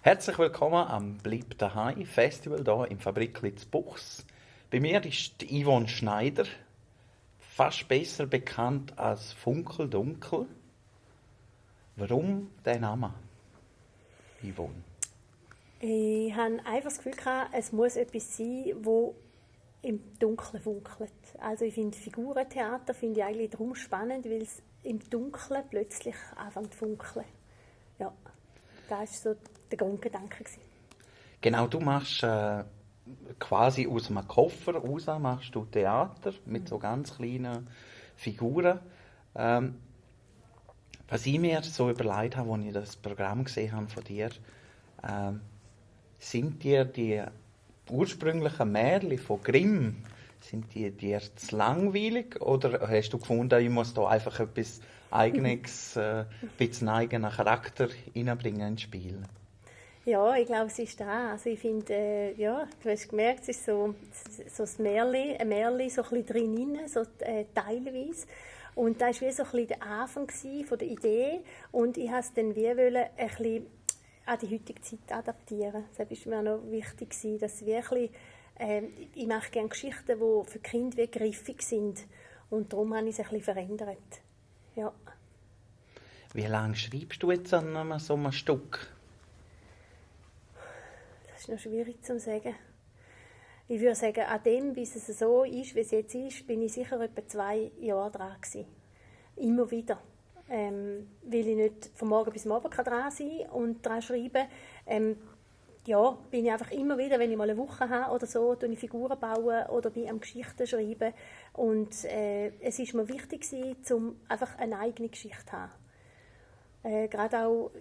Herzlich willkommen am Bleib daheim Festival hier im Fabrikli zu Buchs. Bei mir ist die Yvonne Schneider, fast besser bekannt als Funkeldunkel. Warum der Name, Yvonne? Ich hatte einfach das Gefühl, es muss etwas sein, das im Dunkeln funkelt. Also ich finde Figurentheater finde ich eigentlich darum spannend, weil es im Dunkeln plötzlich anfängt zu funkeln. Ja, das war so der Grundgedanke. Genau, du machst quasi aus einem Koffer raus machst du Theater mit so ganz kleinen Figuren. Was ich mir so überlegt habe, als ich das Programm gesehen habe von dir, sind dir die ursprünglichen Märchen von Grimm, sind die dir zu langweilig oder hast du gefunden, ich muss da einfach etwas Eigenes, ein bisschen eigenen Charakter reinbringen ins Spiel? Ja, ich glaube, es ist da. Also ich finde, ja, du hast gemerkt, es ist so ein Märchen so ein bisschen drin, so teilweise. Und das war wie so ein bisschen der Anfang von der Idee. Und ich wollte es dann wie ein bisschen an die heutige Zeit adaptieren. Das war mir noch wichtig, dass wirklich, ich mache gerne Geschichten, die für Kinder wie griffig sind. Und darum habe ich es ein bisschen verändert. Ja. Wie lange schreibst du jetzt an so einem Stück? Das ist noch schwierig zu sagen. Ich würde sagen, an dem, bis es so ist, wie es jetzt ist, bin ich sicher etwa 2 Jahre dran gewesen. Immer wieder. Weil ich nicht von morgen bis morgen dran sein kann und daran schreiben. Ja, bin ich einfach immer wieder, wenn ich mal eine Woche habe oder so, baue ich Figuren bauen oder bin am Geschichten schreiben. Und es ist mir wichtig gewesen, um einfach eine eigene Geschichte zu haben. Gerade auch,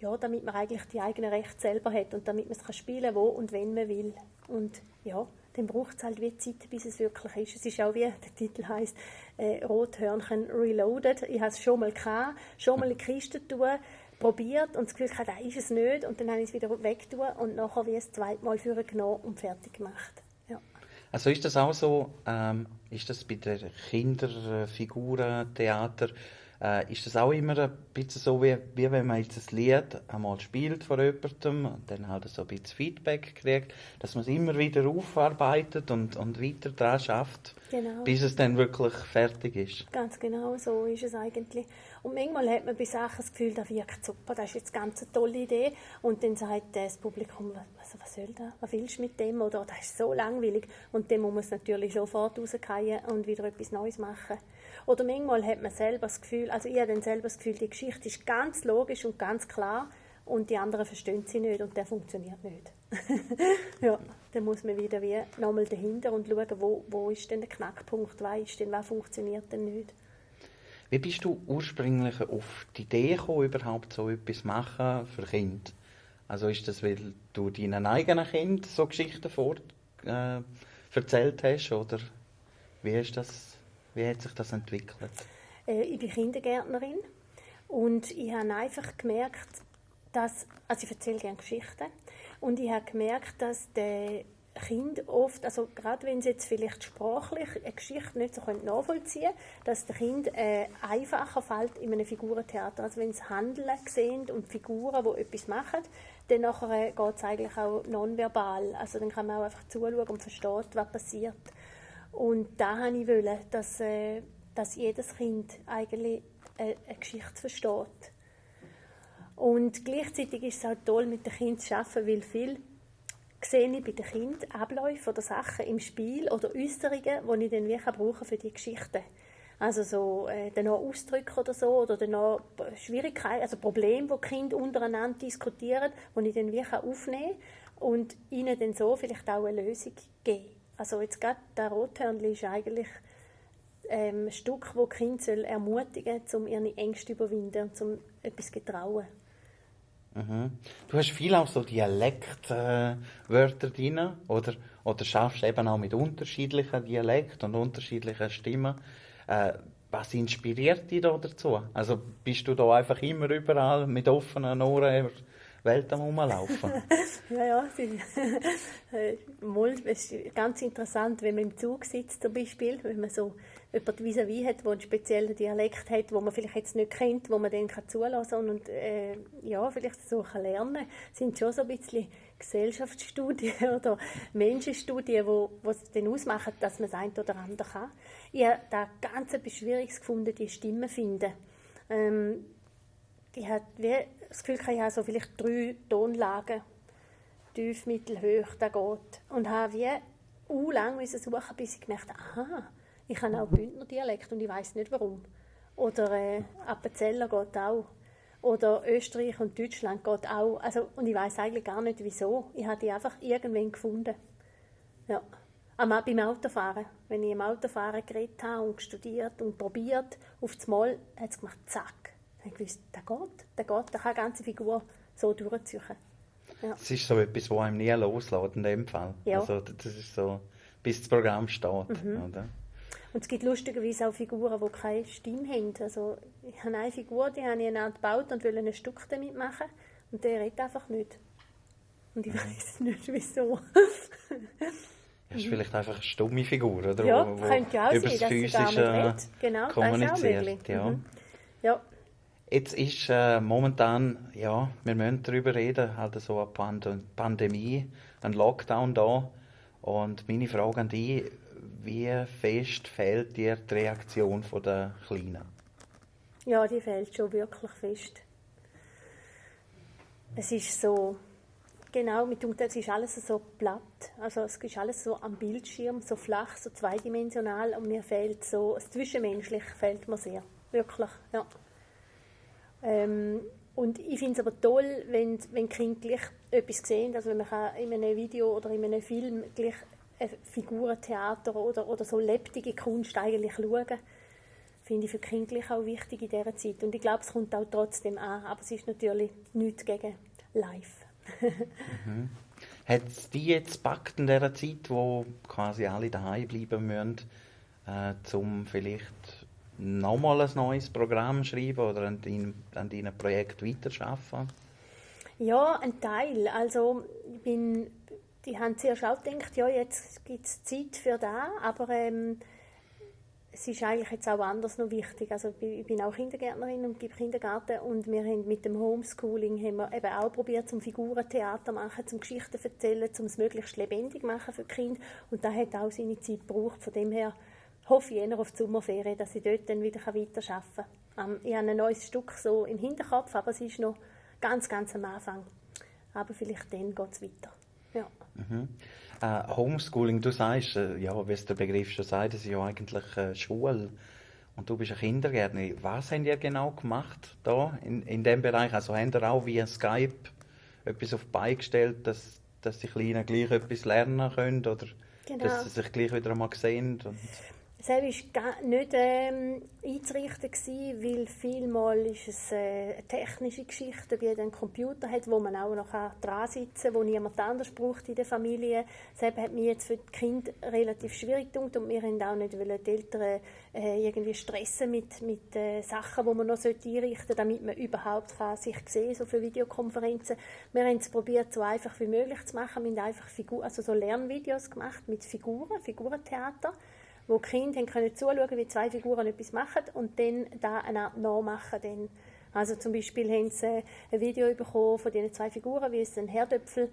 ja, damit man eigentlich die eigenen Rechte selber hat und damit man es spielen kann, wo und wenn man will. Und ja, dann braucht es halt wie Zeit, bis es wirklich ist. Es ist auch, wie der Titel heisst, Rothörnchen Reloaded. Ich hatte es schon mal gehabt, schon mal in die Kiste tun, probiert und das Gefühl hatte, das ist es nicht. Und dann habe ich es wieder weggetan und nachher wie das zweite Mal genommen und fertig gemacht. Ja. Also ist das auch so, ist das bei den Kinderfigurentheater, ist das auch immer ein bisschen so, wie wenn man jetzt ein Lied einmal spielt vor jemandem und dann halt so ein bisschen Feedback kriegt, dass man es immer wieder aufarbeitet und weiter daran schafft, Genau. bis es dann wirklich fertig ist? Ganz genau, so ist es eigentlich. Und manchmal hat man bei Sachen das Gefühl, das wirkt super, das ist jetzt ganz eine tolle Idee. Und dann sagt das Publikum, was soll das? Was willst du mit dem? Oder das ist so langweilig. Und dann muss man es natürlich sofort rausfallen und wieder etwas Neues machen. Oder manchmal hat man selber das Gefühl, also ich habe dann selber das Gefühl, die Geschichte ist ganz logisch und ganz klar und die anderen verstehen sie nicht und der funktioniert nicht. Ja, dann muss man wieder wie nochmal dahinter und schauen, wo ist denn der Knackpunkt, was funktioniert denn nicht. Wie bist du ursprünglich auf die Idee gekommen, überhaupt so etwas zu machen für Kinder? Also ist das, weil du deinen eigenen Kindern so Geschichten erzählt hast, oder wie hat sich das entwickelt? Ich bin Kindergärtnerin und ich habe einfach gemerkt, also ich erzähle gerne Geschichten, und ich habe gemerkt, dass der Kind oft, also gerade wenn sie jetzt vielleicht sprachlich eine Geschichte nicht so nachvollziehen können, dass der Kind einfacher fällt in einem Figurentheater. Also wenn sie Handeln sehen und Figuren, die etwas machen, dann nachher geht es eigentlich auch nonverbal. Also dann kann man auch einfach zuschauen und versteht, was passiert. Und da wollte ich, dass jedes Kind eigentlich eine Geschichte versteht. Und gleichzeitig ist es auch toll, mit den Kindern zu arbeiten, weil viel sehe ich bei den Kindern Abläufe oder Sachen im Spiel oder Äußerungen, die ich dann wirklich brauchen für die Geschichten. Also so dann noch Ausdrücke oder so, oder dann noch Schwierigkeiten, also Probleme, die die Kinder untereinander diskutieren, die ich dann wirklich aufnehmen kann und ihnen dann so vielleicht auch eine Lösung geben. Also jetzt gerade der Rothörnchen ist eigentlich ein Stück, das die Kinder ermutigen soll, um ihre Ängste zu überwinden und um etwas zu trauen. Mhm. Du hast viel auch so Dialektwörter drin, oder schaffst eben auch mit unterschiedlichen Dialekten und unterschiedlichen Stimmen. Was inspiriert dich da dazu? Also bist du da einfach immer überall mit offenen Ohren über die Welt am Rumlaufen? Ja, es ist ganz interessant, wenn man im Zug sitzt zum Beispiel, wenn jemand vis-à-vis hat, der einen speziellen Dialekt hat, den man vielleicht jetzt nicht kennt, wo man dann zulassen kann und vielleicht so lernen kann. Das sind schon so ein bisschen Gesellschaftsstudien oder Menschenstudien, die es dann ausmachen, dass man das eine oder andere kann. Ich habe da ganz etwas Schwieriges gefunden, die Stimmen zu finden. Ich habe das Gefühl, ich habe so vielleicht 3 Tonlagen, tief, mittel, hoch, das geht. Und habe wie lange suchen, bis ich gemerkt habe, aha, ich habe auch Bündner Dialekt und ich weiß nicht warum. Oder Appenzeller geht auch. Oder Österreich und Deutschland geht auch. Also, und ich weiß eigentlich gar nicht wieso. Ich habe die einfach irgendwann gefunden. Ja. Aber beim Autofahren. Wenn ich im Autofahren geredet habe und studiert und probiert, auf das Mal hat es gemacht, zack. Dann habe ich gewusst, der geht, der kann eine ganze Figur so durchziehen. Ja. Das ist so etwas, das einem nie loslässt in dem Fall. Ja. Also, das ist so, bis das Programm steht. Oder? Und es gibt lustigerweise auch Figuren, die keine Stimme haben. Also, ich habe eine Figur, die habe ich gebaut und wollte ein Stück damit machen. Und der redet einfach nicht. Und ich weiß nicht, wieso. Das ist vielleicht einfach eine stumme Figur, oder? Ja, über könnte ja auch sein, das dass sie gar nicht Physische redet. Genau, das ist auch kommuniziert. möglich. Ja. Ja. Jetzt ist momentan, ja, wir müssen darüber reden, halt so eine Pandemie, ein Lockdown da. Und meine Frage an dich, wie fest fehlt dir die Reaktion der Kleinen? Ja, die fehlt schon wirklich fest. Es ist so, genau, es ist alles so platt. Also es ist alles so am Bildschirm, so flach, so zweidimensional. Und mir fehlt so, das Zwischenmenschliche fehlt mir sehr. Wirklich, ja. Und ich finde es aber toll, wenn Kinder gleich etwas sehen, also wenn man in einem Video oder in einem Film gleich Figurentheater oder so lebendige Kunst eigentlich schauen, finde ich für Kinder gleich auch wichtig in dieser Zeit. Und ich glaube, es kommt auch trotzdem an, aber es ist natürlich nichts gegen live. Hat es dich jetzt gepackt in dieser Zeit, wo quasi alle daheim bleiben müssen, um vielleicht nochmal ein neues Programm schreiben oder an deinem Projekt weiterarbeiten? Ja, ein Teil. Also die haben zuerst auch gedacht, ja, jetzt gibt es Zeit für das, aber es ist eigentlich jetzt auch anders noch wichtig. Also ich bin auch Kindergärtnerin und gebe Kindergarten und wir haben mit dem Homeschooling haben wir eben auch probiert, zum Figurentheater machen, zum Geschichten erzählen, zum es möglichst lebendig machen für die Kinder. Und das hat auch seine Zeit gebraucht. Von dem her hoffe ich eher auf die Sommerferien, dass ich dort dann wieder weiterarbeiten kann. Ich habe ein neues Stück so im Hinterkopf, aber es ist noch ganz, ganz am Anfang. Aber vielleicht dann geht es weiter. Ja. Homeschooling, du sagst, ja, wie es der Begriff schon sagt, das ist ja eigentlich Schule. Und du bist ein Kindergärtner. Was habt ihr genau gemacht da in diesem Bereich? Also habt ihr auch via Skype etwas auf die Beine gestellt, dass die Kleinen gleich etwas lernen können? Oder Genau. dass sie sich gleich wieder einmal sehen? Es war nicht einzurichten, weil vielmal ist es eine technische Geschichte, wie ein Computer hat, wo man auch noch dran sitzen kann, wo niemand anders braucht in der Familie. Das hat mir jetzt für die Kinder relativ schwierig gedacht und wir wollten auch nicht die Eltern irgendwie stressen mit Sachen, die man noch einrichten sollte, damit man überhaupt sich sehen kann, so für Videokonferenzen. Wir haben es probiert, so einfach wie möglich zu machen. Wir haben einfach so Lernvideos gemacht mit Figurentheater, wo die Kinder zuschauen können, wie 2 Figuren etwas machen und dann da eine Art nachmachen. Dann. Also zum Beispiel haben sie ein Video bekommen von diesen 2 Figuren, wie sie einen Herdöpfel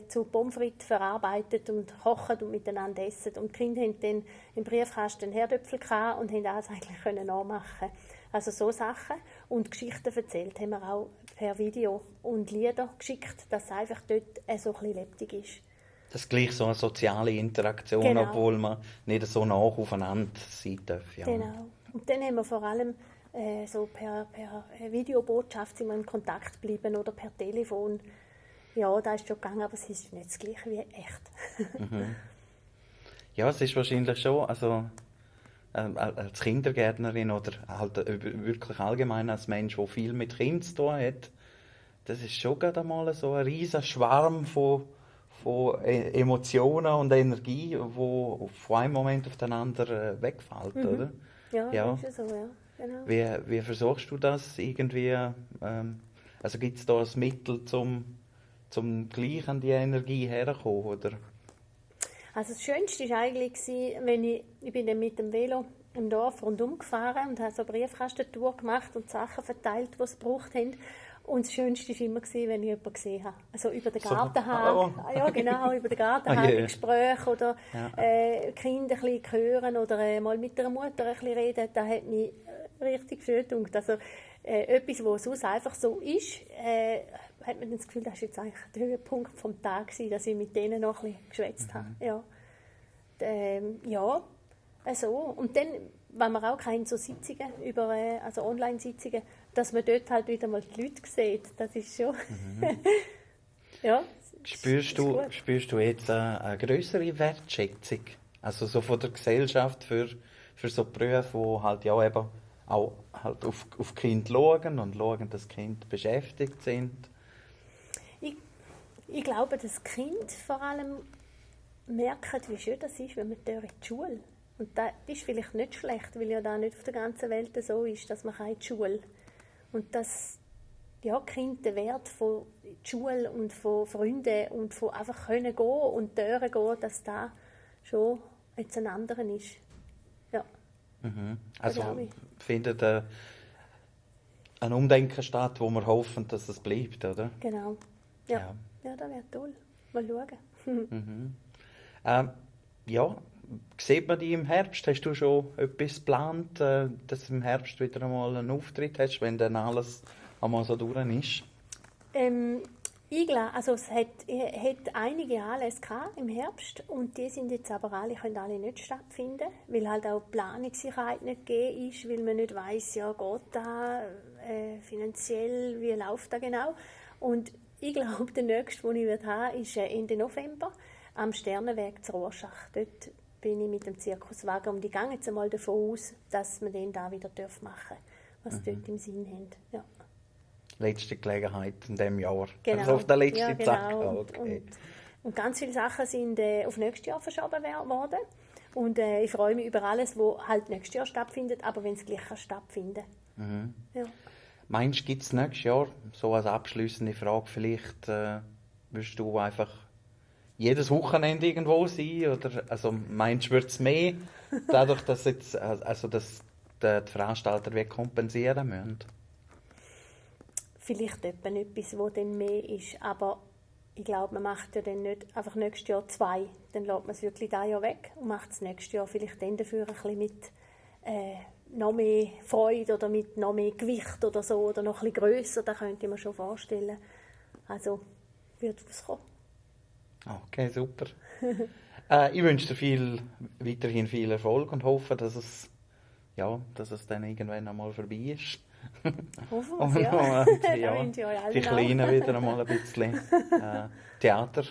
zu Pommes frites verarbeitet und kochen und miteinander essen. Und die Kinder haben dann im Briefkasten einen Herdöpfel gehabt und haben das eigentlich nachmachen. Also so Sachen. Und Geschichten erzählt haben wir auch per Video und Lieder geschickt, dass es einfach dort so ein bisschen lebendig ist. Das ist gleich so eine soziale Interaktion, Genau. Obwohl man nicht so nah aufeinander sein darf. Ja. Genau. Und dann haben wir vor allem so per Videobotschaft sind wir in Kontakt geblieben oder per Telefon. Ja, da ist schon gegangen, aber es ist nicht das Gleiche wie echt. Ja, es ist wahrscheinlich schon, also als Kindergärtnerin oder halt wirklich allgemein als Mensch, der viel mit Kindern zu tun hat, das ist schon gerade einmal so ein riesiger Schwarm von Emotionen und Energie, wo von einem Moment auf den anderen wegfällt, oder? Ja, ist ja so, ja. Genau. Wie versuchst du das irgendwie? Also gibt es da ein Mittel, zum gleich an die Energie herzukommen, oder? Also das Schönste war eigentlich, wenn ich bin dann mit dem Velo im Dorf rundum gefahren und habe so eine Briefkastentour gemacht und Sachen verteilt, die sie gebraucht haben. Und das Schönste war immer, wenn ich jemanden gesehen habe. Also über den Gartenhag. Ja, genau, über den Gartenhag in Gesprächen oder Kinder ein bisschen hören oder mal mit der Mutter ein bisschen reden. Das hat mich richtig schön gedacht. Also etwas, was sonst einfach so ist, hat man das Gefühl, das war jetzt eigentlich der Höhepunkt des Tages, dass ich mit denen noch ein bisschen geschwätzt habe. Ja. Ja, also. Und dann, wenn man auch keine so Sitzungen, also Online-Sitzungen, dass man dort halt wieder mal die Leute sieht, das ist schon... ja, Spürst du jetzt eine grössere Wertschätzung? Also so von der Gesellschaft für so Berufe, die halt ja eben auch halt auf die Kinder schauen und schauen, dass die Kinder beschäftigt sind? Ich glaube, dass die Kinder vor allem merken, wie schön das ist, wenn man in die Schule. Und das ist vielleicht nicht schlecht, weil ja da nicht auf der ganzen Welt so ist, dass man in die Schule kann. Und dass ja, die Kinder den Wert von der Schule und von Freunden und von einfach können gehen und Türen gehen, dass da schon jetzt ein anderer ist. Ja. Mhm. Also findet ein Umdenken statt, wo wir hoffen, dass es bleibt, oder? Genau. Ja, das wäre toll. Mal schauen. Ja, sieht man dich im Herbst? Hast du schon etwas geplant, dass du im Herbst wieder einmal einen Auftritt hast, wenn dann alles einmal so durch ist? Ich glaube, also es hat einige Anlässe im Herbst und die sind jetzt aber können alle nicht stattfinden, weil halt auch die Planungssicherheit nicht gegeben ist, weil man nicht weiss, ja, geht da finanziell, wie läuft das genau. Und ich glaube, der nächste, den ich haben werde, ist Ende November am Sternenweg zu Rorschach. Dort bin ich mit dem Zirkuswagen und ich gehe jetzt einmal davon aus, dass wir den da wieder machen dürfen, was sie dort im Sinn haben. Ja. Letzte Gelegenheit in diesem Jahr. Genau. Also auf den letzten genau. Tag. Okay. Und ganz viele Sachen sind auf nächstes Jahr verschoben worden. Und ich freue mich über alles, was halt nächstes Jahr stattfindet, aber wenn es gleich stattfinden kann. Ja. Meinst du, gibt es nächstes Jahr, so als abschliessende Frage vielleicht, wirst du einfach jedes Wochenende irgendwo sein? Oder, also meinst du, wird es mehr, dadurch, dass jetzt, also dass die Veranstalter kompensieren müssen? Vielleicht etwas, wo dann mehr ist, aber ich glaube, man macht ja dann nicht einfach nächstes Jahr 2, dann lässt man es wirklich dieses Jahr weg und macht es nächstes Jahr vielleicht dann dafür ein bisschen mit noch mehr Freude oder mit noch mehr Gewicht oder so oder noch ein bisschen grösser, das könnte ich mir schon vorstellen. Also wird es kommen. Okay, super. Ich wünsche dir weiterhin viel Erfolg und hoffe, dass es dann irgendwann einmal vorbei ist. Hoffen wir es, ja. Die Kleinen wieder einmal ein bisschen Theater,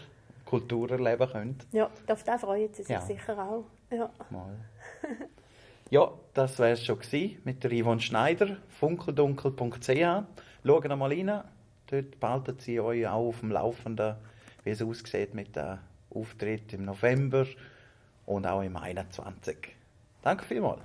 Kultur erleben können. Ja, auf das freuen sie sich sicher auch. Ja. Mal. Ja, das war es schon mit der Yvonne Schneider, funkeldunkel.ch. Schaut mal rein, dort behalten sie euch auch auf dem Laufenden, wie es aussieht mit dem Auftritt im November und auch im 21. Danke vielmals.